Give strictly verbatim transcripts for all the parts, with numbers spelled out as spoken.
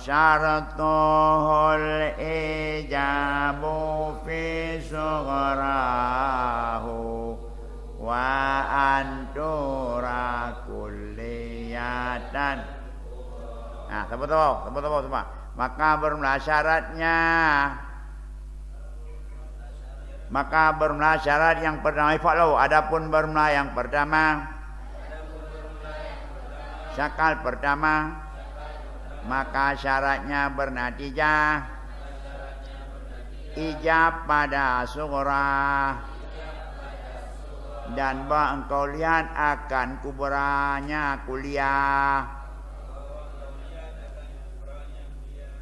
Syartuhul ijabu fi sughrahu wa antura kulliyatan. Nah, sabar-sabar, sabar-sabar semua. Maka bermula syaratnya. Maka bermula syarat yang pertama, ifak lo. Adapun bermula yang pertama, syakal pertama, maka syaratnya bernatijah ijab pada sughra, dan bahwa engkau lihat akan kubranya kuliah.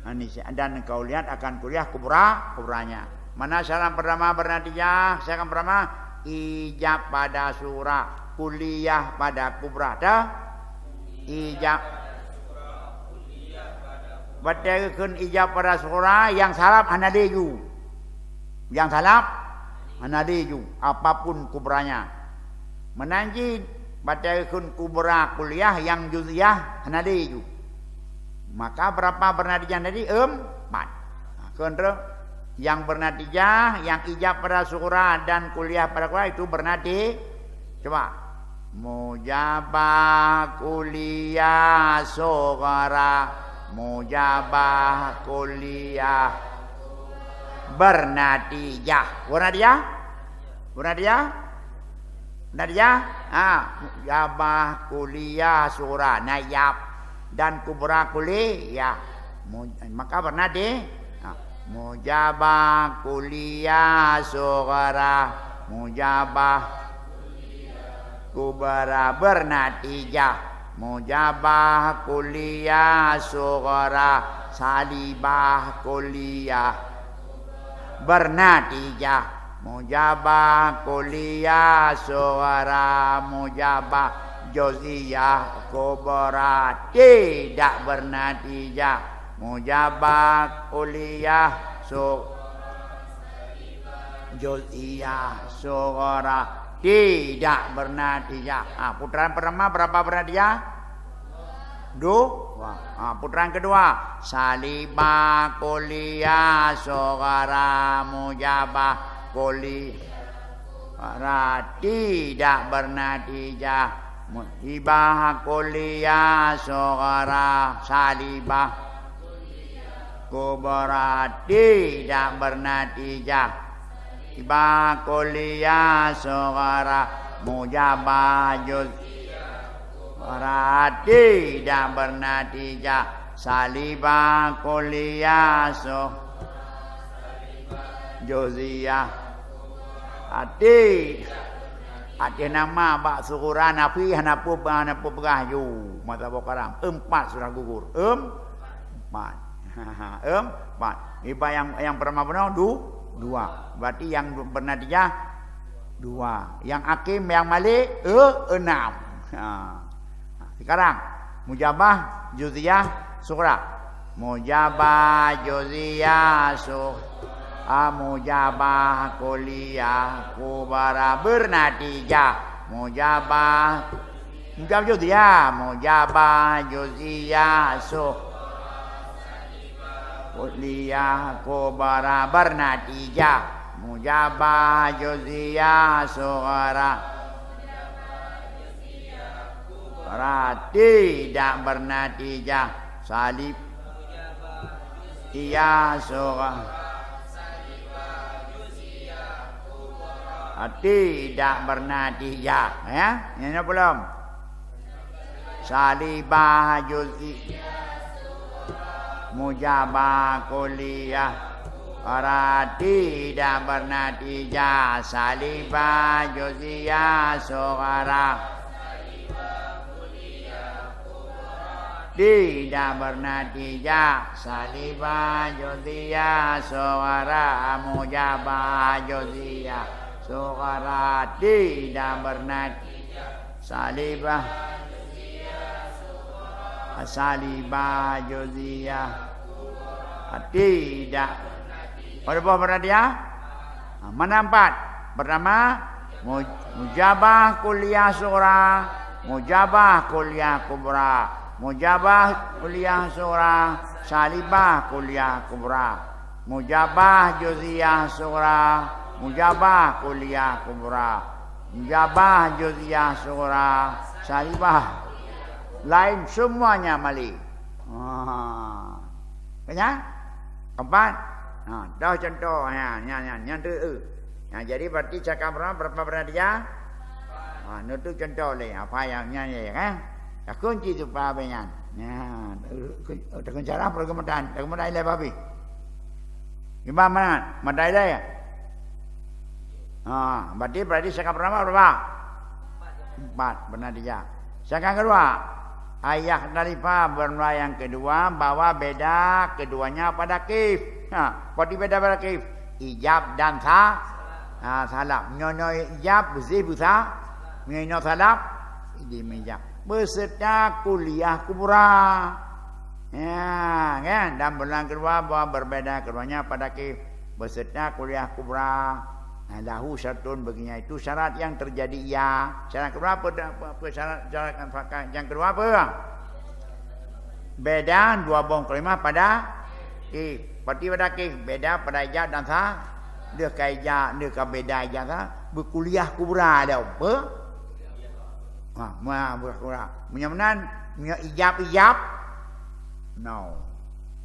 Ini si-, dan engkau lihat akan kuliah kubra, kubranya. Mana syarat pertama bernatijah? Syarat pertama, ijab pada sughra, kuliah pada kubra. Dah? Ijab. Watée geukheun ijab pada sughra, nyang salab hana lé ju. Nyang salab hana lé ju, apapun kubranya. Meunan cit, watée geukheun kubra kuliah, nyang juziah hana lé ju. Maka berapa bernatijah tadi? Empat. Nah, kheun treuk. Nyang bernatijah, nyang ijab pada sughra dan kuliah pada kubra itu bernati-, coba. Mujabah kuliah sughra, mujabah kuliah bernatijah. Bernatijah? Bernatijah? Bernatijah? Ha, mujabah kuliah sughra, na ijab, dan kubra kuliah. Mu-, maka bernati-, ha, mujabah kuliah sughra, mujabah kubra bernatijah, mujabah kuliah sughra, salibah kuliah bernatijah, mujabah kuliah sughra, mujabah juziah kubra tidak bernatijah, mujabah kuliah su-, juziah sughra tidak bernatijah. Ah, putaran pertama berapa bernatijah? Dua. Ah, putaran kedua, salibah kuliah sughra, mujabah kuliah tidak bernatijah, mujabah kuliah sughra, salibah kubra tidak bernatijah. Salibah kuliah sughra, mujabah juz-, sughra tidak bernatijah. Salibah kuliah su-, juziah. Hati. Hati nama bak sughra nafi hana pu-, hana pu-, peugah ju. Mata boh karam. Empat sudah gugur. Em-, Empat. Empat. Iba nyang, nyang pertama bunoe du-, dua. Berarti nyang bernatijah dua. Nyang akhé nyang malèe, e, enam. Ha. Sekarang, mujabah juziah sughra. Mujabah juziah su-, a, mujabah kuliah kubra bernatijah. Mujabah Mujabah juziah, mujabah juziah su-, kuliah kubra bernatijah. Mujabah juziah sughra, kubra tidak bernatijah. Salib juziah sughra, tidak bernatijah, ya. Nyoe belum. Salibah juzi-, mujabah kuliah, tidak bernatijah. Salibah juziah sughra, tidak bernatijah. Salibah juziah sughra, mujabah juziah sughra, tidak bernatijah. Salibah, salibah juziah, tidak. Pada boh bernatijah? Ha, mana empat? Pertama, mu-, mujabah kuliah sughra, mujabah kuliah kubra, mujabah kuliah sughra, Salibah kuliah kubra. Mujabah juziah sughra. Mujabah kuliah kubra. Mujabah juziah sughra. Salibah. Laén semuanya mali. Ha. Kenyang? Keempat. Ha, dah contoh. Ha, nyan, nyan, nyan tu, eh. Ha, jadi berarti cakap berapa, berapa pernah dia? Ha, itu contoh lé. Apa yang nyan, ya, kan? Takun cit tu apa nyan. Nyan, takun cara pergemetan. Pergemetan ilai babi. Imam mana? Mata ilai ya? Ha, berarti, berarti cakap berapa, berapa? Empat, pernah dia. Sedangkan kedua, ayah Khalifah bermula yang kedua bahwa beda keduanya pada kif. Ha, berarti beda pada kif. Ijab dan sa, ha, salab. Nyoe-nyoe ijab, beusih beusa. Nyoe-nyoe salab, ijab. Beserta kuliah kubra. Ya, kan? Dan bulan kedua bahwa berbeda keduanya pada kif beserta kuliah kubra. Nah, lahu syaratun, baginya itu syarat yang terjadi ia. Syarat kedua apa, apa, apa syarat, syarat yang kedua apa? Beda dua boh kalimah pada kif. Berarti pada kif beda pada ijab dan sa. Deuh ka ijab, deuh ka beda ijab sa. Beukuliah kubra dah apa? Ha, ma, bukan kurang. Meunyoe meunan, meunyoe ijab, ijab. No.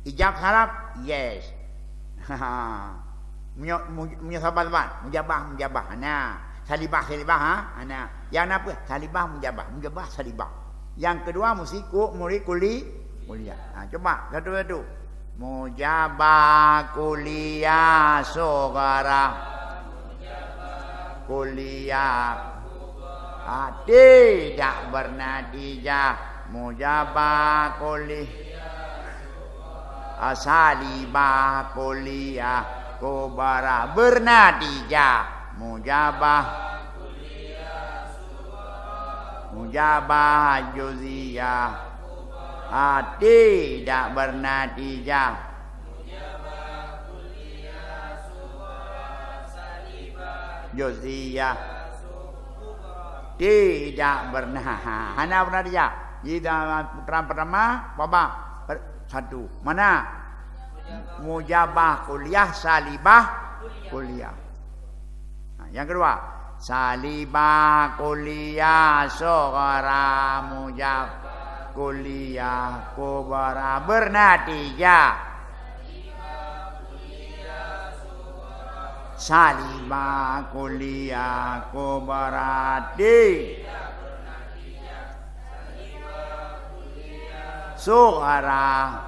Ijab salab, yes. Meunyoe, mu-, meunyoe saban-saban, mujabah, mujabah. Hana. Salibah, salibah, ha? Hana. Nyang na peue? Salibah, mujabah. Mujabah, salibah. Nyang keudua, musti ku-, murid kuli-, kuliah. Ha, cuba, satu-satu. Mujabah kuliah sughra. Kuliah. Ah, tidak bernatijah. Mujabah kuliah. Ah, salibah kuliah kubra. Bernatijah. Mujabah. Mujabah juziah. Ah, tidak bernatijah. Juziah. Tidak bernah. Hana bernatijah. Jadi, putaran pertama, babah. Satu. Mana? Mujabah kuliah, salibah kuliah. Nah, yang kedua, salibah kuliah sughra, mujabah kuliah kubra, bernatijah. Salibah kuliah kubra di sughra.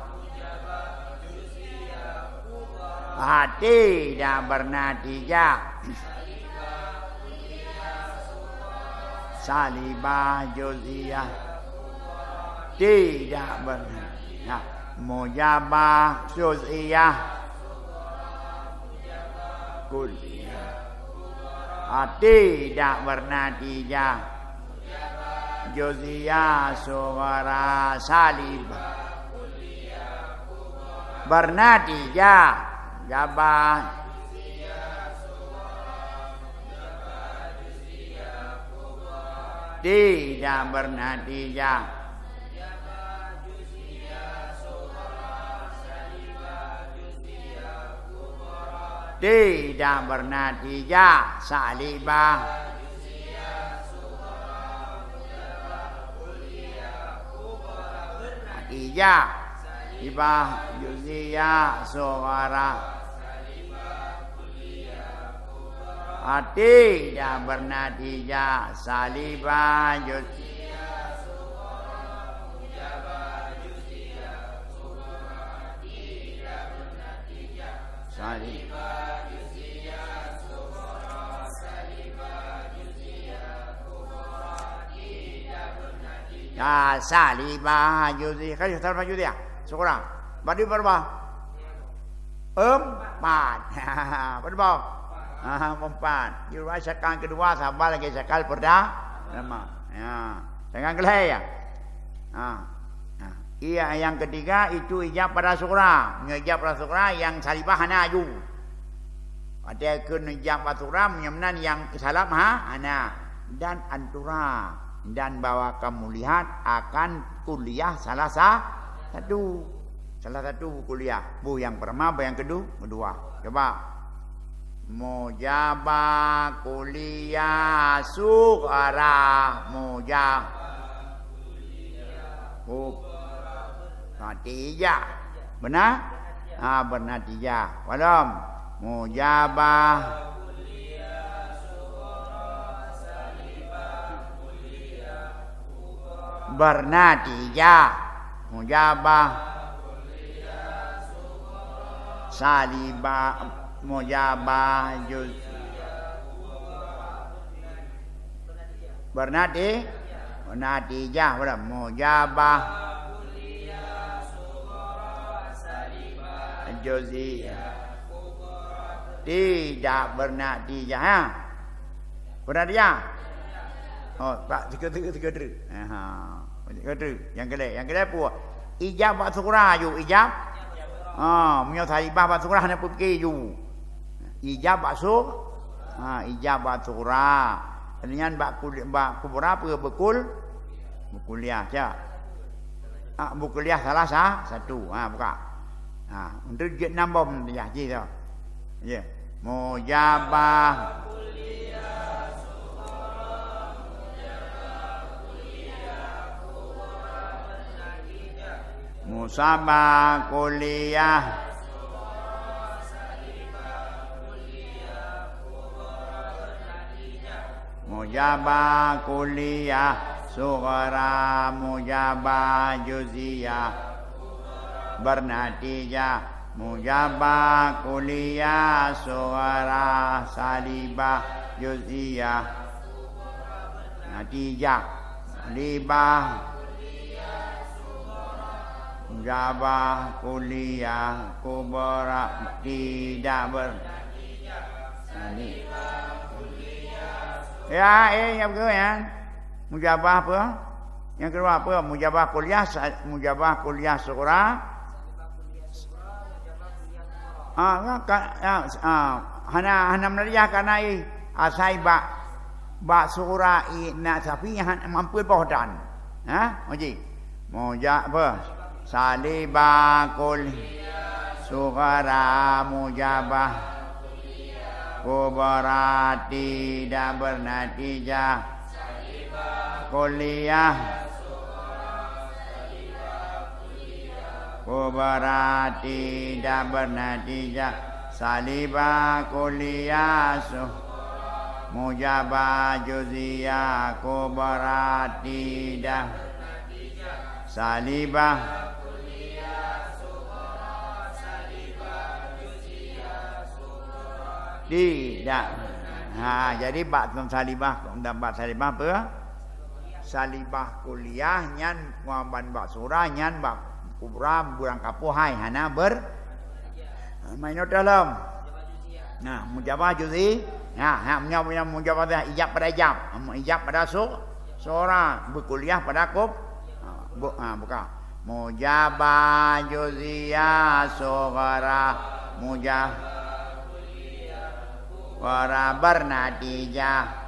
Ah, tidak bernatijah. Salibah juziah. Tidak bernatijah. Mujabah juziah. Kuliah. Ah, tidak bernatijah. Juziah sughra, salibah. Bernatijah. Jabah. Tidak bernatijah. Tidak bernatijah, salibah. Natijah, salibah juziah sughra. Tidak bernatijah, salibah juziah. Salib. Ya, salibah juzi. Kan salibah juzi ya? Syukurlah. Berarti berapa? Empat. Berapa? Ah, empat. Di luar syakal kedua, sabar lagi syakal pertama. Ya. Jangan gelai ya. Ha. Ha. Iya, yang ketiga itu ijab pada sughra. Meunyoe ijab pada sughra, yang salibah hana aju. Watèe kheun ijab pada sughra, meunyoe meunan nyang salab ha, hana. Dan antura. Dan bahwa kamu lihat akan kuliah salah sa-, satu. Salah satu kuliah. Boh nyang pertama, boh nyang kedua, kedua. Coba. Mujabah kuliah sughra, mujah-, ku-, natijah. Beuna? Ha, beunatijah. Walom. Mujabah. Beunatijah. Mujabah. Salibah. Mujabah juz. Beunati-, beunatijah. Mujabah. Juz'iyah. Tidak beunatijah, ha? Pernah dia? Oh, tak tiga-tiga, tiga-tiga. Aha. Tiga-tiga. Nyang keulhèe, nyang keulhèe peue? Ijab bak sughra ju, ijab. Ha, meunyoe salibah bak sughra hana peupike ju. Ijab bak su-, ha, ijab bak sughra. Nyan bak kul-, bak kubra peue beukul-, beukuliah, cak. Ah, beukuliah salah sa-, satu. Ha, buka. Ha, untuk jeuet nam bom ya, ji tu. Ya. Mujabah. Musabah kuliah. Mujabah kuliah sughra, mujabah juz'iyah beunatijah, mujabah kuliah sughra, salibah juz'iyah natijah, salibah mujabah kuliah kubra tidak ber-, Salibah. Ya, eh, nyang beutôi nyan. Mujabah apa? Nyang kedua apa? Mujabah kuliah, sa-, mujabah kuliah sughra. Ah, ka, ka, ya, ah, hana, hana meunatijah karena, eh, asai bak, bak sughra, eh, nak sapi han mampu boh dan. Ha? Uji. Muja-, apa? Salibah kul-, sughra mujabah kubra tidak bernatijah. Kuliah kubra tidak bernatijah. Salibah kuliah su-, mujabah juz'iyah kubra tidak. Salibah. Tidak. Ha, jadi bak salibah, bak salibah apa? Salibah kuliah nyan ban bak sughra nyan bak kubra beurangkapoh hai hana ber-, main dalam. Nah, mujabah juz'i. Nah, ha, meunyoe, meunyoe mujabah dah ijab pada ijab. Amun ijab pada su-, sughra, beukuliah pada kub-, ha, bu-, ha, buka. Mujabah juz'iyah sughra, mujabah kubra bernatijah.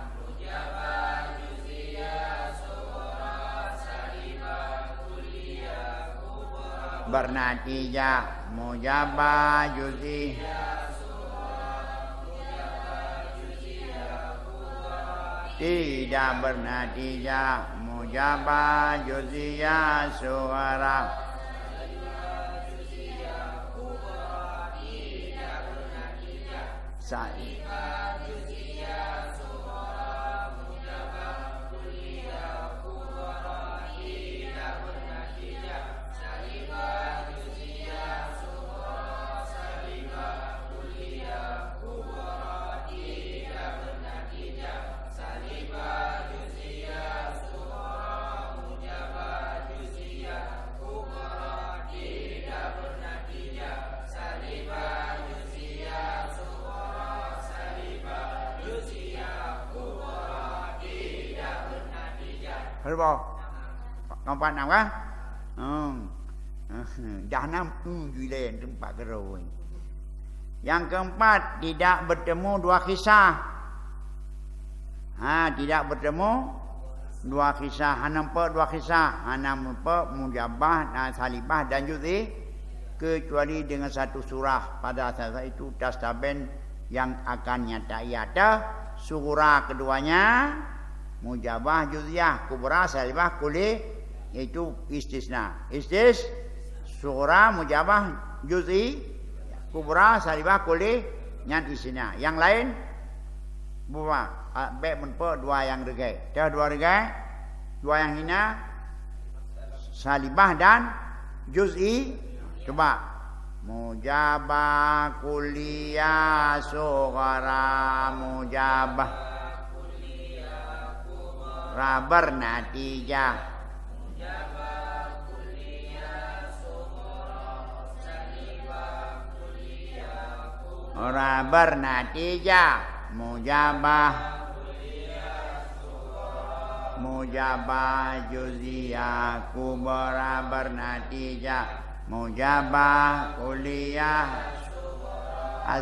Bernatijah mujabah juz'i. Tidak bernatijah mujabah juz'iyah sughra. Sa-, Halo, Bang. Keempat enam kan? Hmm. Dah enam, hmm, jui lain tempat keroe. Yang keempat, tidak bertemu dua kisah. Ha, tidak bertemu dua kisah. Hana nampak dua kisah. Hana nampak mujabah, dan salibah dan juz'i. kecuali dengan satu surah pada saat itu tastaben yang akan nyata. Ia ada surah keduanya mujabah juz'iyah, kubra salibah kulli, itu istisna. Istis surah mujabah juz'i, kubra salibah kulli, nyan istisna. Yang lain buah, ah, bek meunpeu dua nyang regai. Dah dua regai, dua nyang hina, salibah dan juz'i. Coba. Mujabah kulliyah sughra, mujabah ra bernatijah. Ra bernatijah mujabah. Mujabah juz'iyah kubra bernatijah mujabah kulliyah.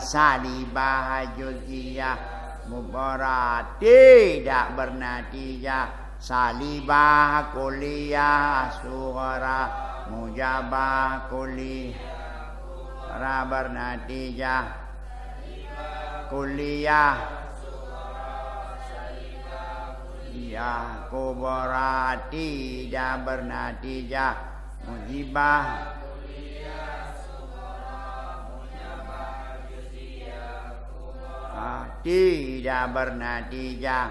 Salibah juz'iyah kubra tidak bernatijah. Salibah kulliyah sughra mujabah kulli ra bernatijah kulliyah. Kulliyah kubra tidak bernatijah mujibah. Ah, tidak bernatijah.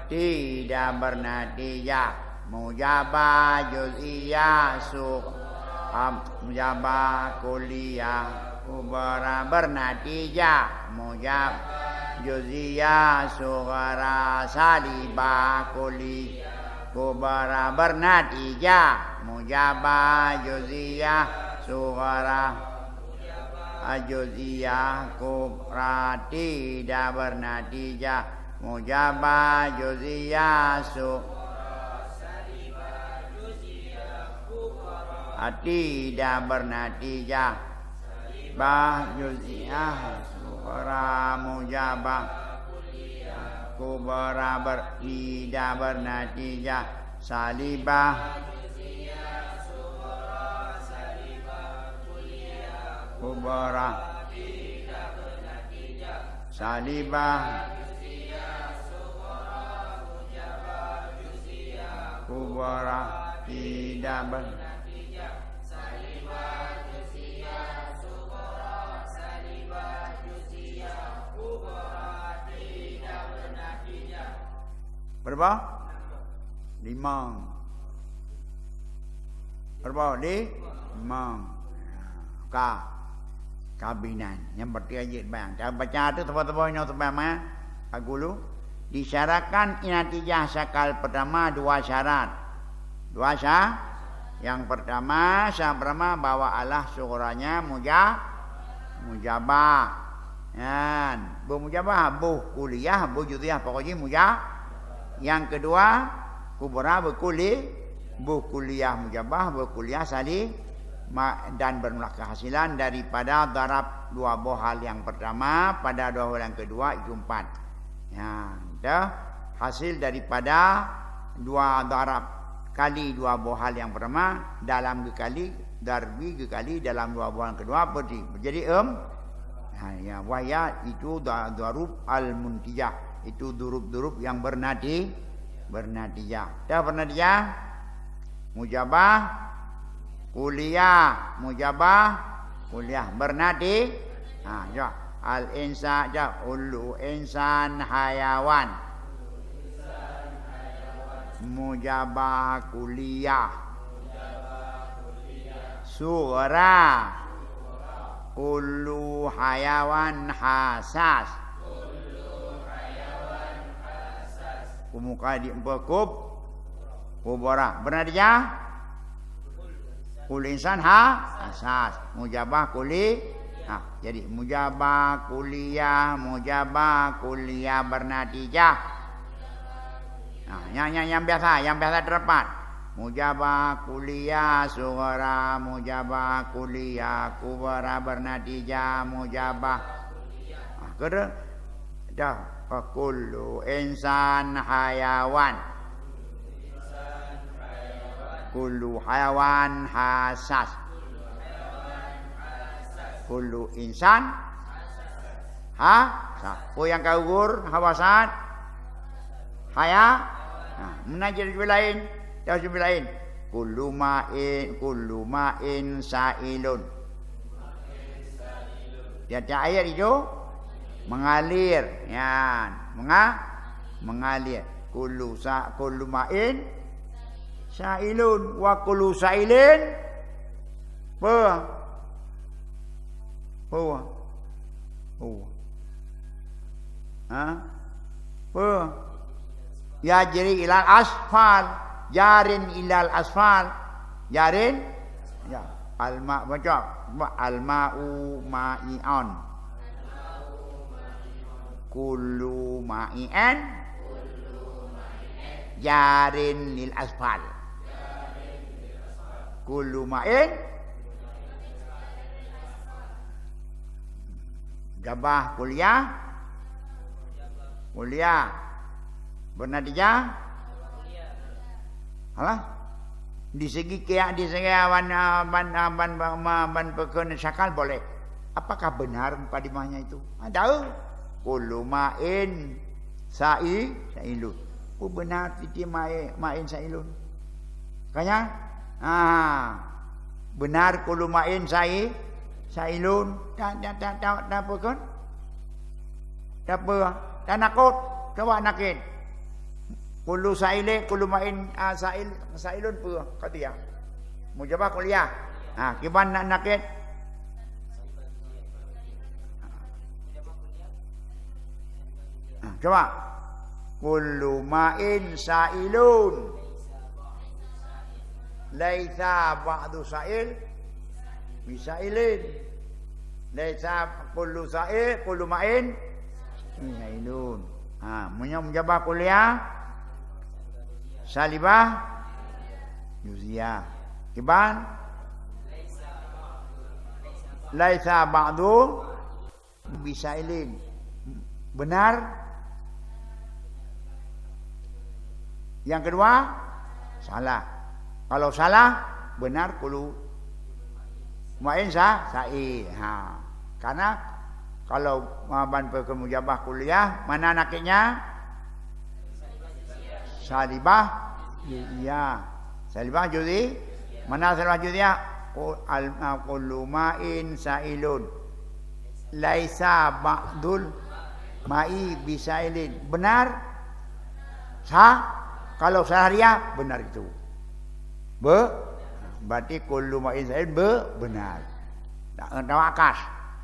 Tidak bernatijah. Mujabah juz'iyah su-, am, mujabah kulliyah kubra bernatijah. Mujab-, juz'iyah sughra salibah kulli kubra bernatijah. Mujabah juz'iyah sughra juz'iyah kubra tidak bernatijah. Mujabah juz'iyah su-, tidak bernatijah. Bah juz'iyah sughra mujabah kubra ber-, tidak bernatijah. Salibah kubra salibah kubra tidak ber-, berapa? Limong. Berapa? Limong. Ka. Kabinan. Nyang berarti jeuet bayang. Cara baca tu teupeu-teupeu inoe teupeu ma. Agulu. Disyaratkan inatijah sakal pertama dua syarat. Dua sya-, yang pertama, syarat pertama bahwa Allah sughra-nya muja-, mujabah. Nyan, boh mujabah, boh kulliyah, boh juz'iyah, pokok jih muja-, yang kedua, kubra boh kulli-, boh kulliyah mujabah, boh kulliyah sali-, ma-, dan bermula kehasilan daripada darab dua boh hal yang pertama pada dua boh hal yang kedua itu empat. Ya, dah hasil daripada dua darab kali dua boh hal yang pertama dalam geukali darbi geukali dalam dua boh hal yang kedua berarti jadi em. Ha, ya, wahya itu da-, darub al-muntijah. Itu durub-durub yang bernati-, bernatijah. Dah bernatijah? Mujabah, kulliyah, mujabah, kulliyah. Bernati-, ha, ya. Al-insa-, ya, kullu insan hayawan. Mujabah kulliyah. Sughra. Kullu hayawan hasas. Kumuka di empat kub-, kubra. Bernatijah? Kullu insan ha-, hasas. Mujabah kulli-, ha, jadi mujabah kulliyah, mujabah kulliyah bernatijah. Nah, nyang, nyang, nyang biasa, nyang biasa teudapat. Mujabah kulliyah sughra, mujabah kulliyah kubra bernatijah, mujabah. Nah, keu-, Dah, fa kullu insan hayawan. Kullu hayawan hasas. Kullu insan ha, sa. Peue nyang ka gugur, hawasat? Haya. Nah, meunan cit laén, cit laén. Kullu ma'in, kullu ma'in sa'ilun. Tiap-tiap ayat itu mengalir. Nyan, menga-, mengalir. Kullu sa-, kullu ma'in sa'ilun wa kullu sa'ilin. Peue? Peue? Peue? Ha? Peue? Yajri ilal asfal. Jarin ilal asfal. Jarin. Ya. Alma, baca. Alma'u ma'i'an. Kullu ma'i'an. Jarin lil asfal. Kullu ma'in. Jabah kuliah. Kuliah. Beunatijah. Alah. Di segi kiyak, di segi awan, awan, awan, awan, awan peukon syakal boleh. Apakah benar mukadimahnya itu? Ada. Kullu ma'in sa'i, sa'ilun. Peue benar tiep-tiep ma'in, ma'in sa'ilun? Kanya? Ah. Benar kullu ma'in sa'i, sa'ilun. Tak, tak, tak, tak, tak apa kan? Tak apa. Tak nakot. Coba nakit. Kullu sa'ilin, kullu ma'in, ah, sa'il, sa'ilun peue? Qadiyah. Mujabah kuliah. Ha, kiban nak nakit. Ha, coba. Kullu ma'in sa'ilun. Laisa ba'du sa'il bisa'ilin. Laisa kullu sa'il, kullu ma'in sa'ilun. Ha, meunyoe mujabah kuliah, salibah juziyah. Kiban? Laisa ba'du bisa'ilin. Benar? Yang kedua, salah. Kalau salah, benar kullu ma'in sa-, sa'il. Ha. Karena kalau, ah, ban peukon mujabah kuliah, mana nakitnya? Salibah juziyah. Salibah juzi-, mana salibah juziyah? Ku-, al-, ah, kullu ma'in sa'ilun. Laisa ba'dul ma'i bisa'ilin. Benar? Sa? Kalau syahriah, benar itu. Be-, berarti kullu ma'in sa'il be-, benar. Tak, tak akas.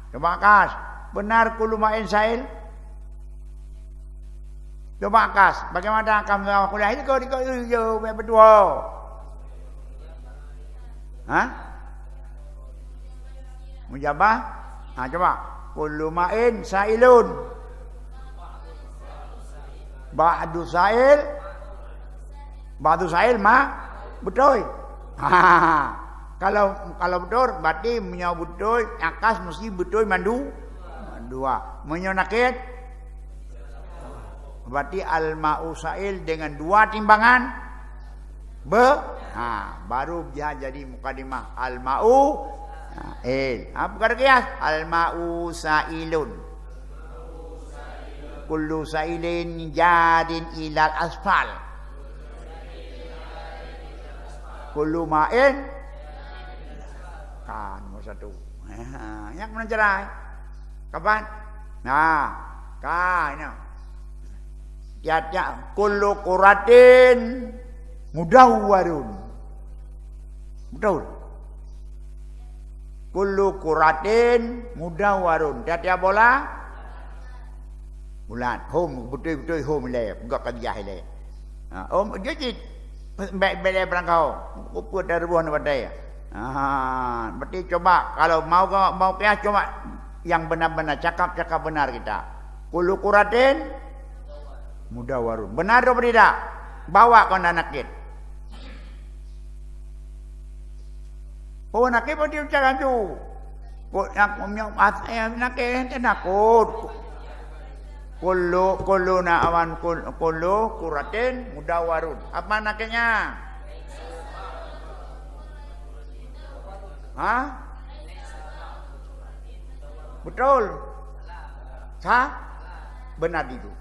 Coba akas. Benar kullu ma'in sa'il? Coba akas. Bagaimana akan menjawab kuliah? Ini kau, kau, yo, betul. Ha? Mujabah? Ha, coba. Kullu ma'in sa'ilun. Ba'du sa'il. Ba'du sa'il ma beutôi. Ha. Kalau, kalau beutôi, berarti meunyoe beutôi, akas mesti beutôi mandu-, mandua. Meunyoe nakit, berarti al-ma'u sa'il dengan dua timbangan. Be-, ha, baru dia jadi mukadimah al-ma'u sa'il. Ha, bukan kias, al-ma'u sa'ilun. Kullu sa'ilin jarin ilal asfal. Kullu ma'in. Kan, nomor satu. Ha, yang mana cerai? Kapan? Nah, kan, ini. Tiap-tiap kullu kuratin mudawwarun. Betul. Kullu kuratin mudawwarun. Tiap-tiap bola bulat. Hom, beutôi-beutôi hom ilèe. Peugah qadiyah ilèe. Ha, hom, jeuet cit. Bèk, bèk lé beurangkao. Kupeue taruboh na batèe. Ha, berarti coba, kalau mau, mau kias, coba yang benar-benar, cakap-cakap benar kita. Kullu kuratin mudawwarun. Benar atau tidak? Bawa kau na nakit. Oh, nakit pun dia ucap laju. Kok nak menyok masa yang nakit, ente nakut. Kullu, kullu na awan kul-, kullu kuratin mudawarun. Apa nakenya? Ha? Betul. Sa? Benar itu.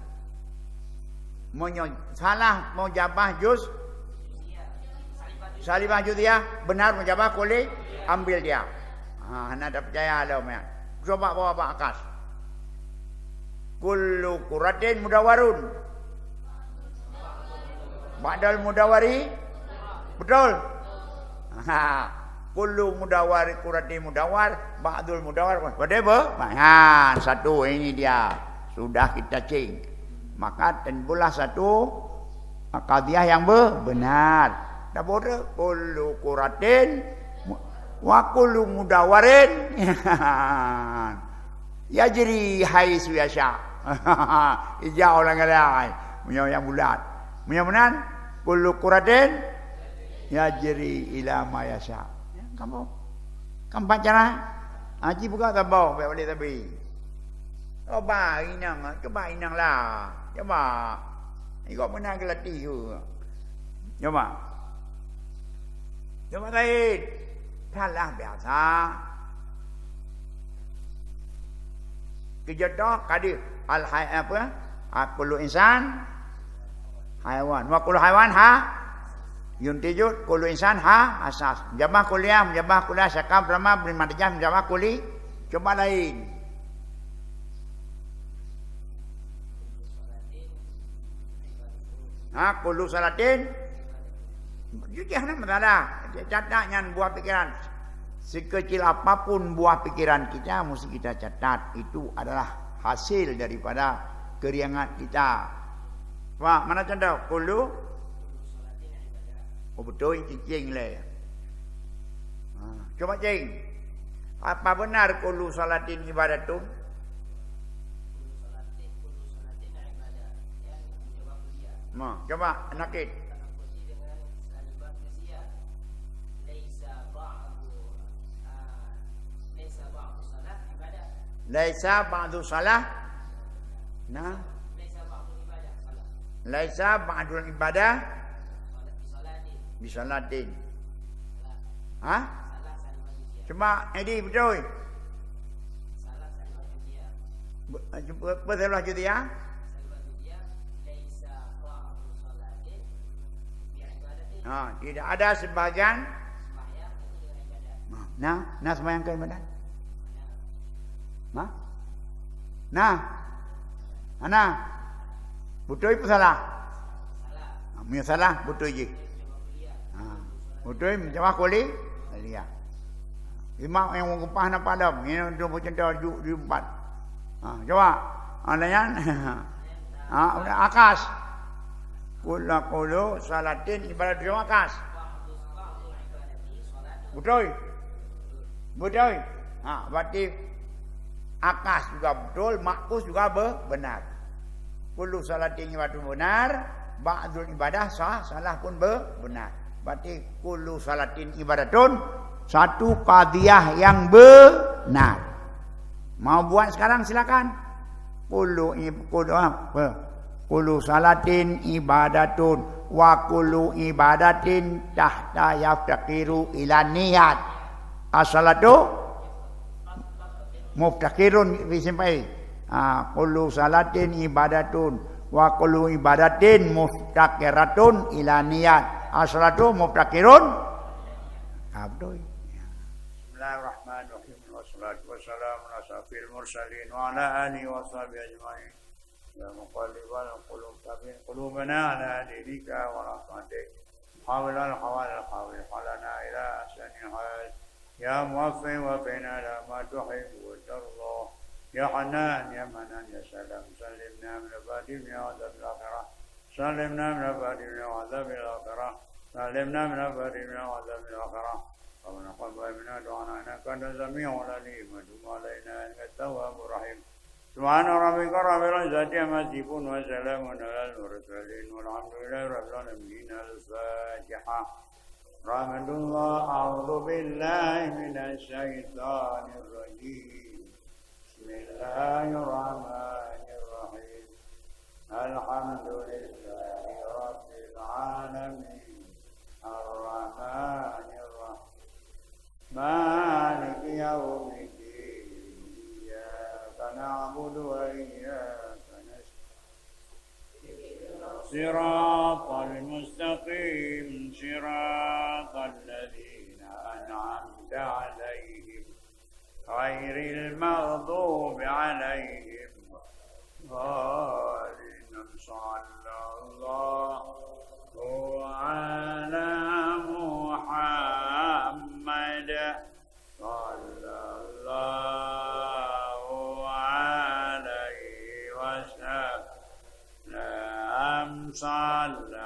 Meunyoe salah mujabah juz, salimah juziyah, benar mujabah kulli, ambil dia. Ha, hana tapeucaya lom ya. Coba bawa bak akas. Kullu kuratin mudawarun. Ba'dul mudawari. Betul? Ha. Kullu mudawari kuratin mudawar, ba'dul mudawar. Pada apa? Ha, satu ini dia. Sudah kita cing. Maka timbullah satu qadhiyah yang be-, benar. Dah bodoh. Kullu kuratin mu-, wa kullu mudawarin. Yajri haitsu yasya. Ijak orang lain. Meunyoe nyang bulat. Meunyoe meunan, kullu kuratin yajri ila ma yasya. Ya, kamu. Kamu pacaran? Haji buka tabau, baik balik tabi. Coba inang, coba inang lah. Coba. Ikut meunan geulatih tu. Coba. Coba lain. Salah biasa. Keujeuet toh ka deuh al hai-, apa? Ha, kullu insan haiwan. Wa kullu haiwan ha yuntijut, kullu insan ha asas. Mujabah kulliyah, mujabah kulliyah, syakab drama, beri madjah, mujabah kulli. Coba lain. Ha, kullu salatin. Jadi hana masalah. Catat nyan buah pikiran. Sekecil apapun buah pikiran kita, mesti kita catat. Itu adalah hasil daripada keringat kita. Pak, mana contoh? Kullu. Oh, betul, cicing le. Ha, coba cing. Apa benar kullu salatin ibadatun? Ma, coba nakid. Laisa ba'du salah. Nah. Laisa ba'dul ibadah bisalatin. Ha? Cuma Edi betul. Be-, be-, betul lah gitu ya. Ha, tidak ada sebahagian. Nah, nah sembahyang ke ibadat. Nah. Nah. Nah. Betul pun salah. Ha, punya salah, betul je. Ha. Betul, macam aku boleh? Boleh ya. Imam yang gempah nampak dah. Ini untuk bercinta ju-, ju empat. Ha, coba. Ha, layan. Ha, udah akas. Kula kulu salatin ibadat terima akas. Betul? Betul? Ha, berarti akas juga betul, makus juga be-, benar. Kulu salatin ibadatun benar, ba'dul ibadah sah, salah pun be-, benar. Berarti kulu salatin ibadatun, satu qadhiyah yang benar. Mau buat sekarang, silakan. Kulu ib-, kulu, apa? Kulu salatin ibadatun, wa kulu ibadatin tahta yaftaqiru ila niyat. As-salatu muftaqirun fi simpai. Ha, kulu salatin ibadatun, wa kulu ibadatin muftaqiratun ila niyat. As-salatu muftaqirun. Ha, betul. Bismillahirrahmanirrahim. Wassalatu wassalamu ala asyrafil mursalin wa ala alihi wa sahbihi ajma'in. Ya muqallibal qulub, tsabbit qulubana ala dinika wa ala ta'atik. Hawil al hawal hawil halana ila ahsanil hal. Ya muwaffiq, waffiqna ila ma tuhibbu wa tarda. Ya Hannan, ya Mannan, ya Salam, salimna min al-fatin min adzabil akhirah. Salimna min al-fatin min adzabil akhirah. Salimna min al-fatin min adzabil akhirah. Rabbana taqabbal minna du'ana innaka antas samiul alim wa tub alaina innaka tawwabur rahim. Subhana rabbika rabbil izzati amma yasifun wa salamun alal mursalin walhamdulillahi rabbil alamin. Al-Fatihah. Rahmatullah, a'udzu billahi minasy syaithanir rajim. Bismillahirrahmanirrahim. الحمد لله رب العالمين. الرحمن الرحيم. مالك يوم الدين. إياك نعبد وإياك نستعين. صراط المستقيم. صراط الذين أنعمت عليهم غير المغضوب عليهم ولا الضالين. صلى الله على محمد. صلى الله عليه وسلم. صلى